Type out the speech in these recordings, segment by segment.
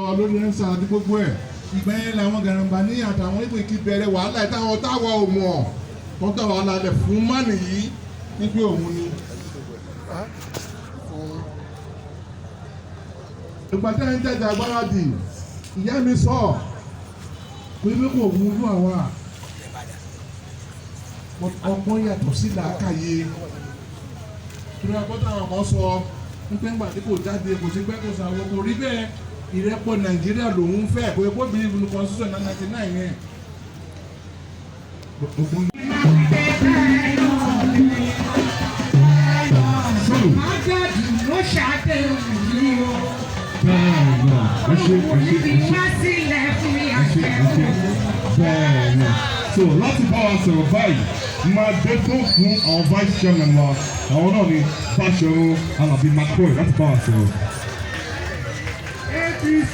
Lórí EndSARS àti gbogbo ẹ̀, ìgbà yẹn làwọn Garamba ní àtàwọn ìpè ti bẹ̀rẹ̀ wàhálà táwọn táwa ò mọ̀ tó ń tà wàhálà lẹ̀ fún mánì yìí ní pé òun ni. Ìgbà tí ẹ̀ ń jàjà gbáradì, ìyá mi sọ pé pé kò wúlò àwa. Ọgbọ́n yàtọ̀ sí làákàyè. Torí agbọ́dọ̀ àwọn kan sọ wípé ńgbà tí kò jáde, kò sí gbẹ́, kò sàwọ́, kò rí bẹ́ẹ̀. Ìrẹ́pọ̀ Nàìjíríà lòun fẹ́, kò yẹ kó believe in constitution 1999 yẹn. Gbogbo Májàdùn ló ṣàdéhùn yìí o. Bẹ́ẹ̀ náà, ẹ ṣe, ẹ ṣe, Fi ẹ ṣe. wá sílẹ̀ fún Ẹ ṣe, ẹ ṣe. ìyàjẹ́. Bẹ́ẹ̀ náà, so láti bá wa sọ̀rọ̀ báyìí, máa dé tó fún àwọn vice chairman wa, àwọn náà ni Báṣọ̀run Alábí McCoy, láti bá wa sọ̀rọ̀. APC,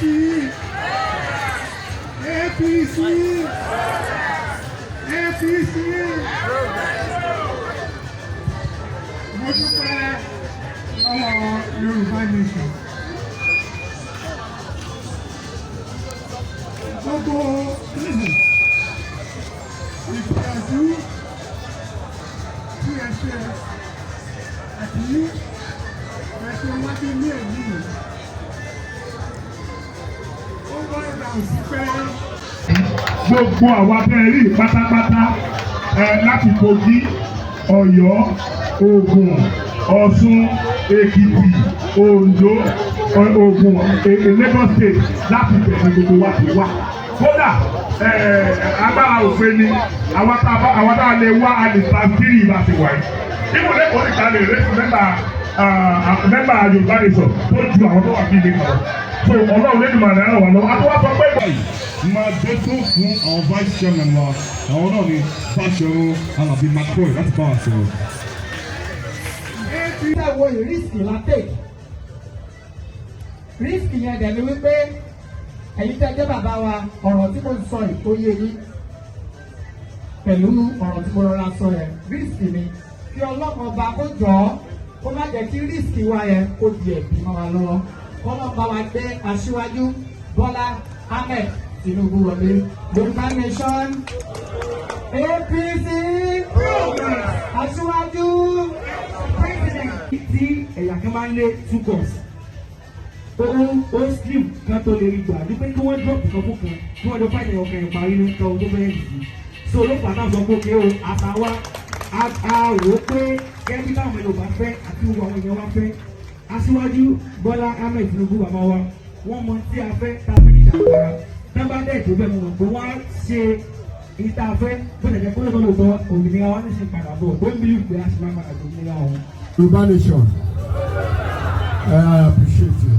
APC, APC. Mo dúpẹ́ lọ́wọ́ Yorùbá Nation. Gbogbo ìgbìyànjú tí ẹ ṣe àti ẹ ṣe wájú ní èyí yìí. Ó wá ìdáhùn sí pé Gbogbo àwa tẹ́ ẹ rí pátápátá ẹ láti Kogi, Ọ̀yọ́, Ògùn, Ọ̀ṣun, Èkìtì, Oǹdó, Ògùn, Lagos State, láti bẹ̀rẹ̀ gbogbo wa ti wá. Kódà agbára òfin ni àwa tá a lè wá, a lè ta kiri ìbá ti wà yìí. Ibùdó Èkó nìkan lè rẹ́sì mẹ́mbà Yorùbá Nation tó ju àwọn tó wà bí ilé kan lọ. So Ọlọ́run lẹ́nu màá ràn wá lọ́wọ́. A tó wá sọ pé máa dé tó fún àwọn vice chairman wa, àwọn náà ni Báṣọ̀run Alábí McCoy, láti bá wa sọ̀rọ̀. Ẹ wo risk la take. Risk yẹn dẹ̀ ni wípé ẹ̀yin tẹ́ jẹ́ bàbá wa, ọ̀rọ̀ tí mo ń sọ yìí ó yé yín pẹ̀lú ọ̀rọ̀ tí mo rọra sọ yẹn. Risk ni kí Ọlọ́mọ ọba kó jọ ọ́, kó má jẹ́ kí risk wa yẹn kó di ẹ̀bí mọ́ wa lọ́wọ́. Kọ́lọ́ bá wa gbé Aṣíwájú Bọ́lá Ahmed Tinubu wọlé. Yorùbá Nation, APC, Aṣíwájú president. Tí ẹ̀yà kan máa ń lé two cups, ó slim kan tó lè rí gbà ní pé kí wọ́n drop kan fún kan, kí wọ́n jọ fight ẹ̀yọ̀ kan ìparí ní kan tó bẹ́ẹ̀ nìyí. So ló fà náà sọ pé òkè o, àtàwa a rò ó pé gẹ́gẹ́ bí táwọn Yorùbá fẹ́ àti gbogbo àwọn èèyàn wa fẹ́ Aṣíwájú Bọ́lá Ahmed Tinubu, bàbá wa, wọ́n mọ tí a fẹ́ tàbí ìjàgbára tábà dẹ̀ tó bẹ́ẹ̀, mo mọ̀ pé wọ́n á ṣe ìta fẹ́. Bó tẹ̀lé kó lóòótọ́ lóòótọ́, òmìnira wa ní sí padà bọ̀ tó ń bí ìpè á sì máa padà gbòmìnira ọ̀hún. Yorùbá Nation, I appreciate you,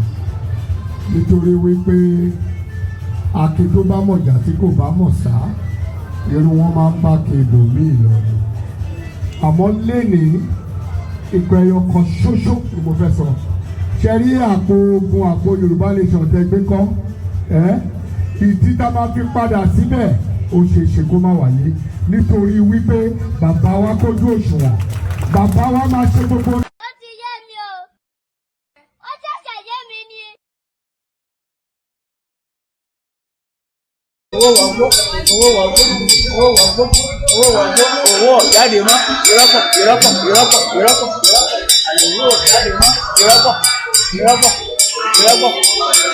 nítorí wípé akin tó bá mọ̀jà tí kò bá mọ̀ sá, irú wọn máa ń bá kébò míì lọ ni. Àmọ́ lénìí, ìpè ẹyọ kan ṣoṣo ni mo fẹ́ sọ. Ṣe rí àpò ogun, àpò Yorùbá Nation tẹ gbé kọ́ ẹ́, ìdí tá a máa fi padà síbẹ̀, ó ṣe é ṣe kó má wáyé, nítorí wípé bàbá wa kójú òṣùwọ̀n, bàbá wa máa ṣe gbogbo. Ó ti yé mi o, ó ṣẹ̀ṣẹ̀ yé mi ni. Owó wọgbó, owó wọgbó, owó wọgbó, owó wọgbó, owó ọ̀jáde mọ́. Ìrọ́pọ̀, ìrọ́pọ̀, ìrọ́pọ̀, ìrọ́pọ̀, ìrọ́pọ̀, àlè owó ọ̀jáde mọ́. Ìrọ́pọ̀, ìrọ́pọ̀, ìrọ́pọ̀,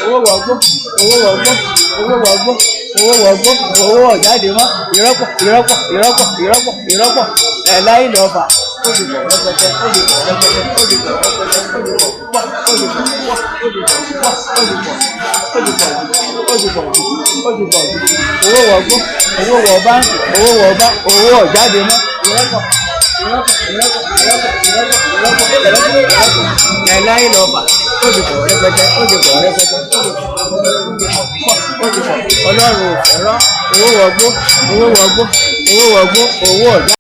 owó wọgbó, owó wọgbó, owó wọgbó, owó wọgbó, owó ọ̀jáde mọ́. Ìrọ́pọ̀, ìrọ́pọ̀, ìrọ́pọ̀, ìrọ́pọ̀, ìrọ́pọ̀, ẹ̀ láyé lọ́ọ̀fà, ó di pọ̀ rẹpẹtẹ, ó di pọ̀ rẹpẹtẹ, ó di pọ̀ rẹpẹtẹ, ó di pọ̀ púpọ̀, ó di pọ̀ púpọ̀, ó di pọ̀ púpọ̀, ó di pọ̀, ó di pọ̀ jù, ó di pọ̀ jù, ó di pọ̀ jù. Owó wọgbó, owó wọ báńkì, owó wọ bá, owó ọ̀jáde mọ́. Ìrọ́pọ̀, ìrọ́pọ̀, ìrọ́pọ̀, ìrọ́pọ̀, ìrọ́pọ̀, ìrọ́pọ̀, ìrọ́pọ̀, ìrọ́pọ̀, ẹ̀ láyé lọ́ọ̀fà, ó di pọ̀ rẹpẹtẹ, ó di pọ̀ rẹpẹtẹ, ó di pọ̀ púpọ̀, ó di pọ̀. Ọlọ́run ò fẹ́ràn owó wọgbó, owó wọgbó, owó wọgbó, owó ọ̀já.